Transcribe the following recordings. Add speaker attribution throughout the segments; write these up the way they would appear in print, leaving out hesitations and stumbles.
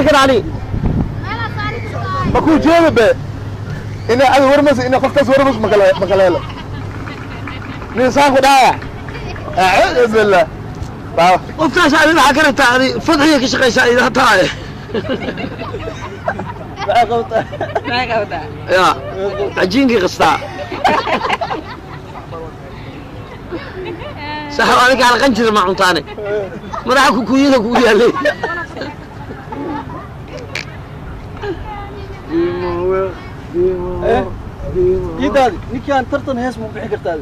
Speaker 1: karaa ani.
Speaker 2: Ma kuu jeeda be ina adi warmas ina qoftaas warmas makala makala helo nin saan ku dhahaya, acuudu billah.
Speaker 1: Qofkaas adi waxaa ka rabtaa adi fadxiga ka shaqaysaa ida tahay.
Speaker 3: Maxay qabtaa?
Speaker 4: Maxay qabtaa?
Speaker 1: Ya cajiinkii qastaa saxo adinka ala qanjira ma cuntaane madaxa kukuuyada kugu yaalay.
Speaker 3: Iidaadi ninkaan tartan hees ma bixin kartaa?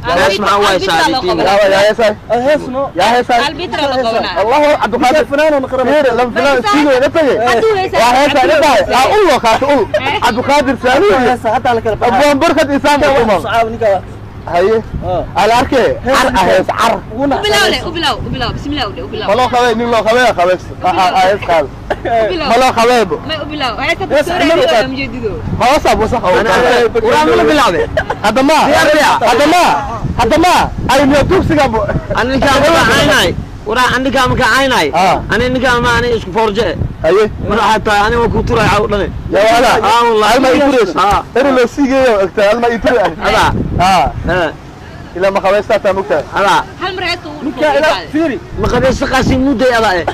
Speaker 1: Hees maxaa waay saaxiibtiin?
Speaker 2: Yaa heesay.
Speaker 3: Hees no.
Speaker 2: Yaa heesay.
Speaker 4: Albitra la qabanaa.
Speaker 2: Allahu Cabdiqaadir
Speaker 3: fanaan oo qarab.
Speaker 2: Fiir lam filaan siigo ina tagay.
Speaker 4: Hadduu heesay,
Speaker 2: waa heesay
Speaker 4: hadduu
Speaker 2: ina tahay
Speaker 4: heesay.
Speaker 2: Aa ul loo qaato ul Cabdiqaadir saami.
Speaker 3: Heesa hadda la kala baxaa.
Speaker 2: Abwaan barkad isaam uma
Speaker 3: sacaab ninkaa wax.
Speaker 2: Haye ala arkee car ah hees car.
Speaker 3: Ugu naxsan.
Speaker 4: Ubilaw le, ubilaw, ubilaw, bismillah u ubilaw.
Speaker 2: Ma loo qabay nin loo qabay qabeys hees qaad.
Speaker 4: Ubilaw.
Speaker 2: Ma loo qabaybo.
Speaker 4: May ubilaw. Waxay ka
Speaker 3: Hees
Speaker 4: soo
Speaker 3: cimri
Speaker 4: raadiyo
Speaker 3: qaad.
Speaker 4: mujeedido.
Speaker 2: Ma wasab wasaq
Speaker 1: Waraa ma la bilaabay?
Speaker 2: Hadda ma
Speaker 1: Diyaar miya?
Speaker 2: Hadda ma hadda ma ay miyo dugsiga bo.
Speaker 1: Ani ninkaan ma kacaynay waraa ani ninkaan ma kacaynay.
Speaker 2: Ah.
Speaker 1: Ani ninkaan ma ani isku foorje.
Speaker 2: Haye.
Speaker 1: Mar waxaa tahay ani waa kuu turay caw dhane.
Speaker 2: Ya wala.
Speaker 1: Ah, wallahi.
Speaker 2: Alma itures.
Speaker 1: Ah.
Speaker 2: Eri loo siigeeyo ogtaa alma iture ani.
Speaker 1: Adaa.
Speaker 2: Ah.
Speaker 1: Eh,
Speaker 2: ilaa ma qabaysta taa mugtaa.
Speaker 1: Adaa.
Speaker 4: Hal mar heesta uu
Speaker 3: Ninkaa ilaa fiiri.
Speaker 1: Ma qabaysta qaasin muday adaa eh.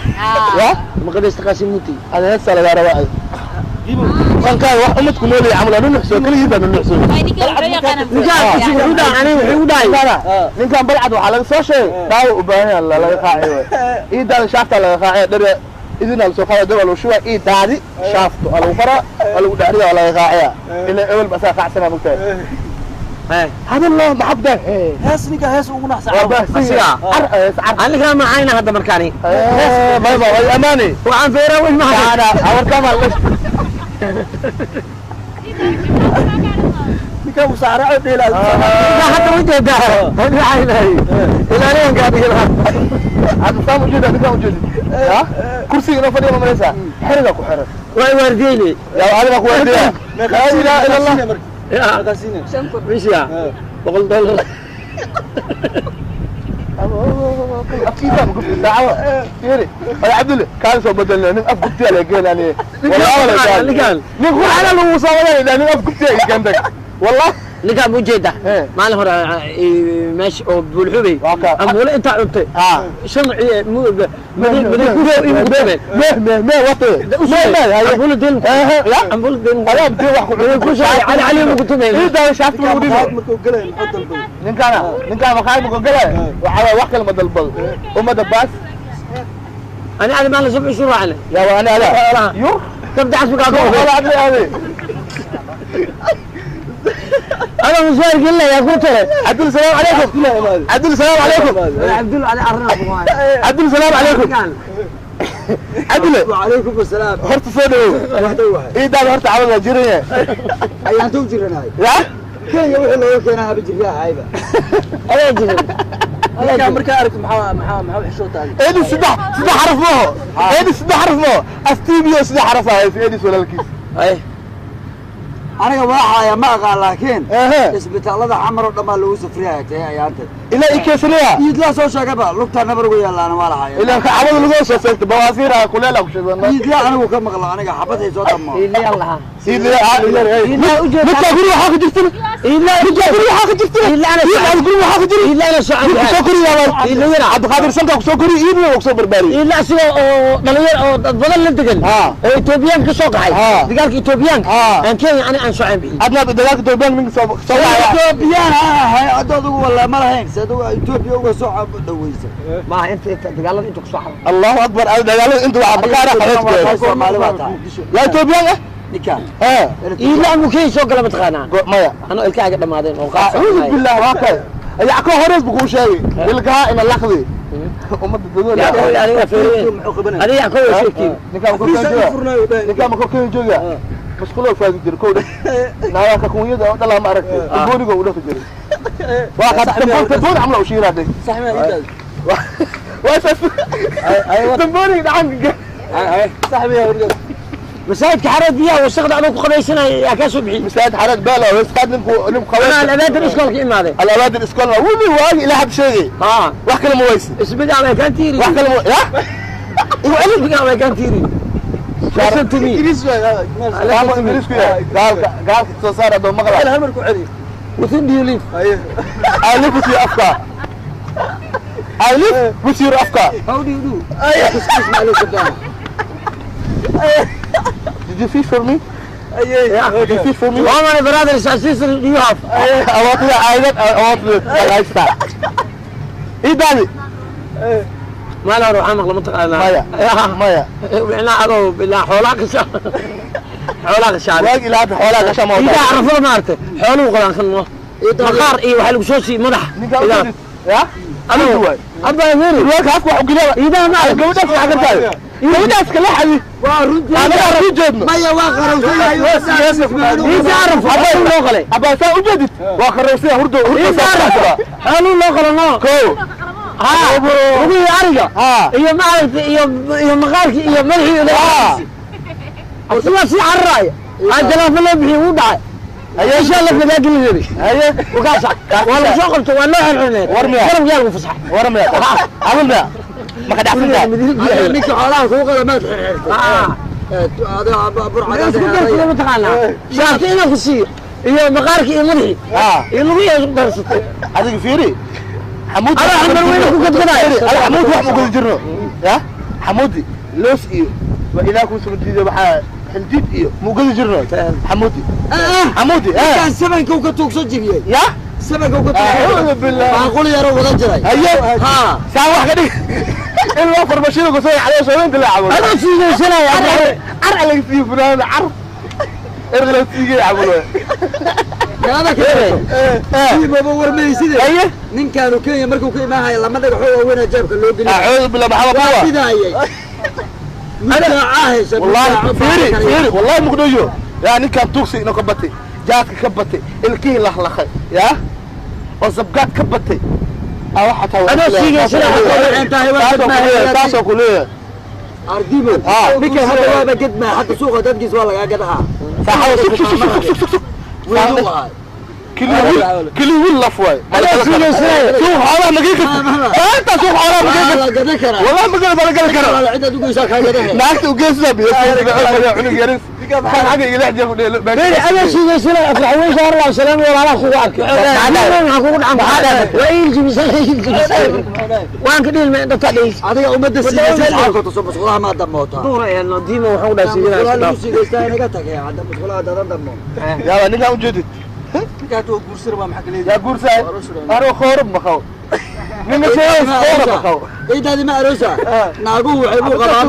Speaker 2: Ya.
Speaker 1: Ma qabaysta qaasin muday.
Speaker 2: Ada heesa lagaa rabaa ay qalkaaga wax ummad ku noolaya camal anu nuxsoo keligiis baa nuxsoo.
Speaker 4: Ay ninka wuxuu yaqaanaa.
Speaker 1: Ninkaan wuxuu dhahay ani wuxuu dhahay.
Speaker 2: Ninkan balcad waxaa laga soo sheegay daawo u baahan yahay laga qaaciyo waay ii daadi shaafta laga qaaciya dhar idin ala soo qaada dab lagu shubaa ii daadi shaafto aa lagu qoraa aa lagu dhexriya waa laga qaaciya ilaa ewel ba asaa qaacsanaa mugtahay.
Speaker 1: Eh,
Speaker 2: hadal loo maxabda.
Speaker 3: Hees ninkaa hees ugu naxsan.
Speaker 2: Waa baahsan
Speaker 1: Asiga.
Speaker 2: car hees car.
Speaker 1: Ani ninkaan ma cayna hadda markaani.
Speaker 2: Mayba way amaani.
Speaker 1: Waxaan feeraa weyn ma hayo.
Speaker 2: Ana awarkama
Speaker 3: Ninkaa musaaraco dheelaa.
Speaker 1: Ninkaan hadda ma jeedaa ani caynay ilaaliyankaa dhigi lahaa.
Speaker 2: Hadda saan ujeeda ninkaan ujeedi ya kursiga inoo fadhiya ma malaysaa xerigaa ku xiran.
Speaker 1: Way waardiyeyne.
Speaker 2: Yaa adiga ku waardiya laa ilaaha ila allah.
Speaker 1: Ya mishiya $100.
Speaker 2: Afkiisa ma gubti saacada fiiri ay Cabdulle kaan soo bedelna nin af gubtiya la geenani wallahi wala gaal
Speaker 1: Ninkaan.
Speaker 2: Nin qurxana lagu soo wadaa nin af gubtiya i gantag wallahi.
Speaker 1: Ninkaan ma ujeeda?
Speaker 2: Eh.
Speaker 1: Maalin hore meesha oo buulxubey
Speaker 2: Waa ka-
Speaker 1: amuule intaa cuntay
Speaker 2: ah
Speaker 1: shan madow igu tumeen.
Speaker 2: meh meh meh wate meh meh haye.
Speaker 1: Ambuule deen.
Speaker 2: Ya
Speaker 1: ambuule deen.
Speaker 2: Adaa dee wax ku
Speaker 1: ku sheegay cali cali ugu tumeen.
Speaker 2: Ii daawo shaafta lagu dhibo.
Speaker 3: Markuu galay muxuu dalbaday?
Speaker 2: Ninkaana ninkaan maqaayad ma galay waxaa waay wax kale ma dalbado ummadda baas.
Speaker 1: Ani adi maalin subxi isu raacne.
Speaker 2: Yaa waa ani adaa yur
Speaker 1: kabda casbigaa ka
Speaker 2: wala
Speaker 1: oge
Speaker 2: adli adi.
Speaker 1: Ana muswaar gelina yaa ku tare.
Speaker 2: Cabdul salaam calaykum. Cabdul salaam calaykum.
Speaker 1: Cabdul ali arrinaa ku haaya.
Speaker 2: Cabdul salaam calaykum. Cabdule.
Speaker 3: وعليكم السلام.
Speaker 2: Horta soo dhawow.
Speaker 3: Wax dhow wahay.
Speaker 2: Ii daada horta cabad waa jiran yahay.
Speaker 3: Ayaan tuu jiranahay.
Speaker 2: Ya.
Speaker 3: Kenya wixii looga keenaa haba jiryaa hayba.
Speaker 1: Adaa jirin.
Speaker 3: Ninkaa markaa aragto maxaa maxaa maxaa xishootaadi?
Speaker 2: Eedis saddex saddex xaraf maaho eedis saddex xaraf maaho astiimiyo saddex xaraf ahayse eedis walaalkiis.
Speaker 1: Ay.
Speaker 3: Aniga waxaaya ma aqaan laakiin
Speaker 2: ehe
Speaker 3: isbitaalada xamar oo dhan baa lagu safriyaa tee ayaanta.
Speaker 2: Ilaa ikeesaniya.
Speaker 3: Iidlaa soo sheegaba lugtaa nabar ugu yaalaana waa lahaya.
Speaker 2: Ilaa cabada lagu soo seegta bawaasiira kuleela ku shidana.
Speaker 3: Iidlaa anigu ka maqla aniga xabad hay soo dhammo.
Speaker 1: Iidlaa lahaa.
Speaker 2: Midkaa
Speaker 1: Iidlaa ujeeda.
Speaker 2: guri waxaa ku jirtin.
Speaker 1: Iidlaa.
Speaker 2: Midkaa guri waxaa ku jirtin.
Speaker 1: Iidlaa ana
Speaker 2: Iidlaa guri waxaa ku jirin.
Speaker 1: Iidlaa ana socon.
Speaker 2: Midku soo kori yaabaa.
Speaker 1: Iidlaa yara.
Speaker 2: Cabdiqaadir sankaa ku soo kori iidna waa ku soo barbaariyey.
Speaker 1: Iidlaa asigoo oo dhalinyar oo dad badan la degan
Speaker 2: Ah.
Speaker 1: oo Etoobiyaanka ka soo qaxay
Speaker 2: Ah.
Speaker 1: dagaalka Etoobiyaanka
Speaker 2: Ah.
Speaker 1: aan Kenya ani aan socon bixin.
Speaker 2: Adna dagaalka Toobiyaanka ninka soo soo wacaya.
Speaker 3: Etoobiyaan ha ahay adood ugu walaa ma lahayn seed uga Etoobiya uga soo dhaweysa.
Speaker 1: Maaha inta inta dagaalada inta ku soo xaray.
Speaker 2: Allahu akbar dagaalada inta waxaa bakaara qabeedkeeda.
Speaker 3: Soomaali baa tahay.
Speaker 2: Yaa Etoobiyaan ah.
Speaker 3: Ninkaan.
Speaker 2: Ee.
Speaker 1: Iidlaa muu Kenya soo gala mataqaanaa?
Speaker 2: Maya.
Speaker 1: Anoo ilkahaaga dhammaadeen oo qaas.
Speaker 2: Acuudu billah waa kay ayaa ka horeys buu kuu sheegay ilkaha ina laqdi ummadda dadool.
Speaker 1: Adiga feereen.
Speaker 3: Muxuu qabanaya?
Speaker 1: Adiga ka way sheegtiin.
Speaker 2: Ninkaan ma
Speaker 3: Fiisa
Speaker 2: korkaan
Speaker 3: ii
Speaker 2: jooga
Speaker 3: furnaayo dhahay.
Speaker 2: Ninkaan ma korkaan jooga masquuloo faagi jira kow dhan naagaa ka kunyada oo dhalaa ma aragtay booniga uu dhaqi jiray waa qaad tamboon tamboon camal u shiiraaday.
Speaker 3: Sax ma iidaadi?
Speaker 2: Waa saas tambooniga dhacanka.
Speaker 3: Sax ma wargaas?
Speaker 1: Masaajidka xareed biyaha wasaqda anuu ku qabaysanaya yaa kaa soo bixiyey.
Speaker 2: Masaajid xareed beelo weys qaad ninku ninku
Speaker 1: anaa
Speaker 2: qabaysa.
Speaker 1: Alabaadan iskoolka imaaday.
Speaker 2: Alabaadan iskoolna weli waagi ilaa had sheegay.
Speaker 1: Haa.
Speaker 2: Wax kale ma weysi.
Speaker 1: Isbiga ama kaan tiiri.
Speaker 2: Wax kale ma ya igu celi.
Speaker 1: Isbiga ama kaan tiiri. Listen to me.
Speaker 5: Ingiriis waay.
Speaker 2: Gaalka Ingiriisku yahay. Gaalka gaalka soo saar adoo maqlaa.
Speaker 5: Hal mar ku celi.
Speaker 1: With whom do you live?
Speaker 2: I live with your afka. I live with your afka.
Speaker 3: How do you do? Excuse me, look down.
Speaker 2: Did you fish for me? Did you fish for me?
Speaker 1: How many brothers and sisters do you have?
Speaker 2: I want to I want to lifestyle. Idaadi.
Speaker 1: Ma la ruuxa maqla ma taqaanaa?
Speaker 2: Maya. Maya.
Speaker 1: Micnaha adoo bilaa xoolaa kasha. Xoolaa kashaa.
Speaker 2: Waag ilaa hadda xoolaha gasha ma
Speaker 1: Idaa carafada maaragtay xooluhu qabaan kan no. Maqaar iyo waxaa lagu soo siiyey madax.
Speaker 2: Ninka
Speaker 1: Idaa.
Speaker 2: ya?
Speaker 1: Adoo.
Speaker 2: Waay.
Speaker 1: Abba Amiri.
Speaker 2: Waag afka wax u geliya.
Speaker 1: Idaa ma arag.
Speaker 2: Gabadhaas waxa ka tahay. Gabadhaas kala xadi.
Speaker 3: Waa runtii.
Speaker 2: Anaga ku jeedno.
Speaker 3: Maya waa qarowsan yahay.
Speaker 1: Idaa carafo. Xooluhu loo qalay.
Speaker 2: Abba saa u jeedid. Waa qarowsan hurdo hurdo.
Speaker 1: Idaa carafo. Xooluhu loo qalo no.
Speaker 2: Kow.
Speaker 1: Haa. Lugihii ariga.
Speaker 2: Haa.
Speaker 1: Iyo maaragtay iyo iyo maqaarkii iyo madaxii iyo waa sii cararaaya. Aan jalaafa loo bixiyey wuu dhacay. Insha Allah fadaageli yiri.
Speaker 2: Haye.
Speaker 1: Wakaasa. Waa lagu soo qabtay waa loo xirxirneed.
Speaker 2: War miyaa?
Speaker 1: Garab yaa lagu fasaxay.
Speaker 2: War miyaa? Awal miyaa? Ma ka dhacsan tahay?
Speaker 3: Adiga ninka xoolaha kugu qala maad xirxirtay.
Speaker 1: Haa.
Speaker 3: Adiga burcad
Speaker 1: Isku darsiga ma taqaanaa. Shaarti inaan ku siiyo iyo maqaarkii iyo madaxii.
Speaker 2: Haa.
Speaker 1: Iyo lugihii isku darsatay.
Speaker 2: Adiga fiiri. Xamuud.
Speaker 1: Adaa xamar weyne ku gadgadaayo.
Speaker 2: Fiiri, adiga Xamuud wax ma guda jirno. Ya? Xamuudi loos iyo waa ilaah kuu soo diiday waxaa xildiid iyo ma guda jirno. Xamuudi. Xamuudi.
Speaker 3: Ninkaan sabanka uu ka tuugsan jiriyey.
Speaker 2: Ya?
Speaker 3: Sabanka uu ka
Speaker 2: Acuudu
Speaker 3: tuugsan.
Speaker 2: billah.
Speaker 3: Baaquli yaroo wada jiray.
Speaker 2: Haye.
Speaker 3: Haa.
Speaker 2: Saa wax ka dhig. In loo farmashiada ku soo yacday soo inta la cabo.
Speaker 1: Adoo siigaysanaya.
Speaker 2: Car laga siiyo funaanada car. Er la siigay cabo.
Speaker 3: Kaada kale. Siibaba warmayside.
Speaker 2: Haye.
Speaker 3: Ninkaanu Kenya markuu ka imaanaya lama dhagaxo waaweyn ee jeebka loo geliyay.
Speaker 2: Acuudu billah maxaa
Speaker 3: Waa
Speaker 2: kuwa.
Speaker 3: sidaayay. Mudaaca haysa.
Speaker 2: والله فيري فيري والله مقدوجو يا نكان توكسي انه كبتي جاتك كبتي الكي لخلخي يا وزبقات كبتي او حتى
Speaker 1: أنا سيجي
Speaker 2: تاسو كليه
Speaker 3: Ardibo. Ninkan hadda waaba gedmaa hadda suuqa dadkiis waa lagaa gadahaa.
Speaker 2: صح سك سك سك سك سك
Speaker 3: Weyn u ahay.
Speaker 2: كلي ويل لفواي
Speaker 1: أنا سيجي
Speaker 2: سوق حرام ما قلت انت سوق حرام ما
Speaker 3: Waa
Speaker 2: قلت
Speaker 3: la gadan karaa.
Speaker 2: والله ما قلت ما قلت
Speaker 3: Waa la cid aad u geysaa kaa gadahe.
Speaker 2: naagta u geesna biyo cunug yaris kan xagga igala xijaa ku dheelo
Speaker 1: Beri adoo siigaysanaya afrax weyn soo horlaa salaam walaalaha kugu arkay. Maxaa kugu dhacan? Waa iil jibisay iil jibisay. Waan ka dhilmay inta dhis.
Speaker 3: Adiga ummadda siigaysa lacag ku tuso musqulaha ma damootaa.
Speaker 1: Duura ee no diima waxaan u dhahay
Speaker 3: Musqulaha
Speaker 1: siiganaya.
Speaker 3: lagu siigaystaa inaga tagay hadda musqulaha dadan damoon.
Speaker 2: yaa ninkaan u jeedid
Speaker 5: Ninka hadda waa guursan waa maxaa kaleeyahay?
Speaker 2: yaa guursaay anuu khoorab maqaw ninka sheegay khoorab maqaw
Speaker 3: Ciidaadi ma aroosa. Naaguhu waxay u qabaan.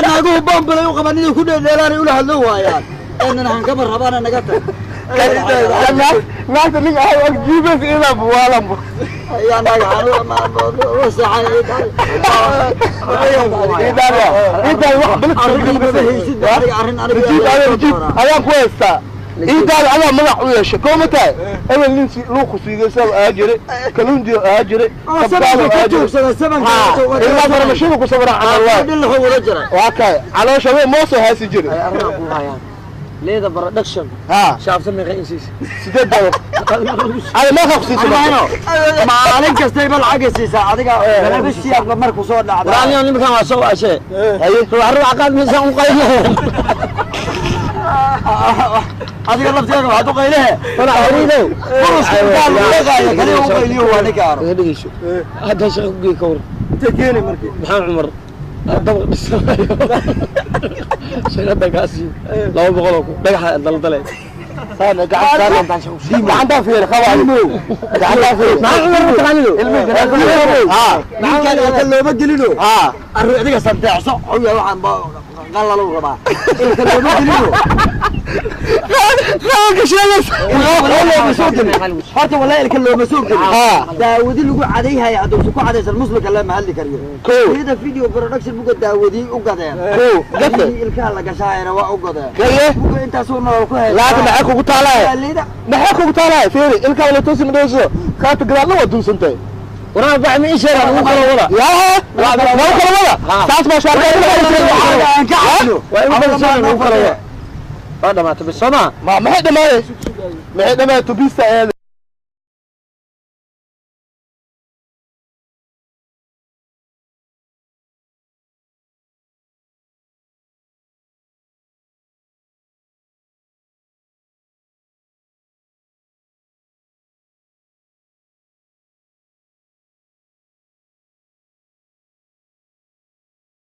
Speaker 3: Naaguhu boombalay u qabaan inay ku dheeldheelaan ay ula hadlo waayaan. Eenana hankama rabaana naga tag.
Speaker 2: naagta ninka ah og jiibes ilaa buwaalan
Speaker 3: Ayaa naaga xanuun ma wasaxay ciidaadi.
Speaker 2: idaada idaada wax balad
Speaker 3: Arrin ma haysid aniga arrin aniga.
Speaker 2: rajiib ada rajiib ayaan ku haystaa idaada adaa magac u yeeshay koo ma tahay ebel nin luuqu siigaysaa ahaa jiray kalunjiyo ahaa jiray
Speaker 3: Sabanka ka tuugsada sabanka.
Speaker 2: ilaa farmashiada ku sawiran camal waay
Speaker 3: Dhil wada jiray.
Speaker 2: waa kay caloosha wey moosoo haasi jiray
Speaker 1: Arrin ku hayaan. Leeda production.
Speaker 2: haa
Speaker 1: Shaafta meeqa insiis.
Speaker 2: $8 ada meeqa ku siisay
Speaker 3: Maalin kastayba lacag siisaa adiga bishii aqba markuu soo dhacda.
Speaker 1: Walaaliyo nimankan waa soo waashee. Haye ruux ruux qaad miisaan u qaylinaya.
Speaker 3: Adiga laftigaga waxaad u qaylehe.
Speaker 1: Walaa horiidow.
Speaker 3: Buruska intaa lagu dhaqaayo kaliya u qayliyo waa ninka aro.
Speaker 1: Iga dhegeyso. Hadda shaqo ku gey ka war.
Speaker 5: Intee keeni markii?
Speaker 1: Maxamed Cumar dabaq dhisanayo. Shaqada kaasi 200 ku dhagaxa daldalay.
Speaker 2: saana gacantaa fiiri qaba gacantaa fiiri
Speaker 1: Maxamed Cumar ma taqaanido?
Speaker 2: haa
Speaker 3: Ninkaan ilka looma gelino.
Speaker 2: haa
Speaker 3: Arru adiga santeecso. Xuya waxaan qalalow rabaa. Ilka looma gelino.
Speaker 2: qabanka sheegaysa
Speaker 3: Looma soo gelin. Horta wallahi ilka looma soo gelin.
Speaker 2: Haa.
Speaker 3: Daawadi lagu cadayhaya hadduu ku cadaysan muslimka lama hadli kariyo.
Speaker 2: Kow.
Speaker 3: Iyada video production buga daawadii u gadeen.
Speaker 2: Kow. Gate.
Speaker 3: Gate. Ilkaha la gashaayana waa u gadeen.
Speaker 2: Kaye.
Speaker 3: Buga intaasuu nolol ku haysta.
Speaker 2: laakiin maxay kugu taalaay
Speaker 3: Liida.
Speaker 2: maxay kugu taalaay fiiri ilkaa wala toosi madhowso kaata gadaalna waa duunsantay
Speaker 1: Waraa bax ma ii sheegaa ugu kala wada.
Speaker 2: yaa waa kala wada saas baa
Speaker 3: Aan ka cabno.
Speaker 1: Waa igu kalsoon ugu kala wada. Waa dhamaatay bis soo ma?
Speaker 2: ma maxay dhamaaday maxay dhamaaday tubista eeda.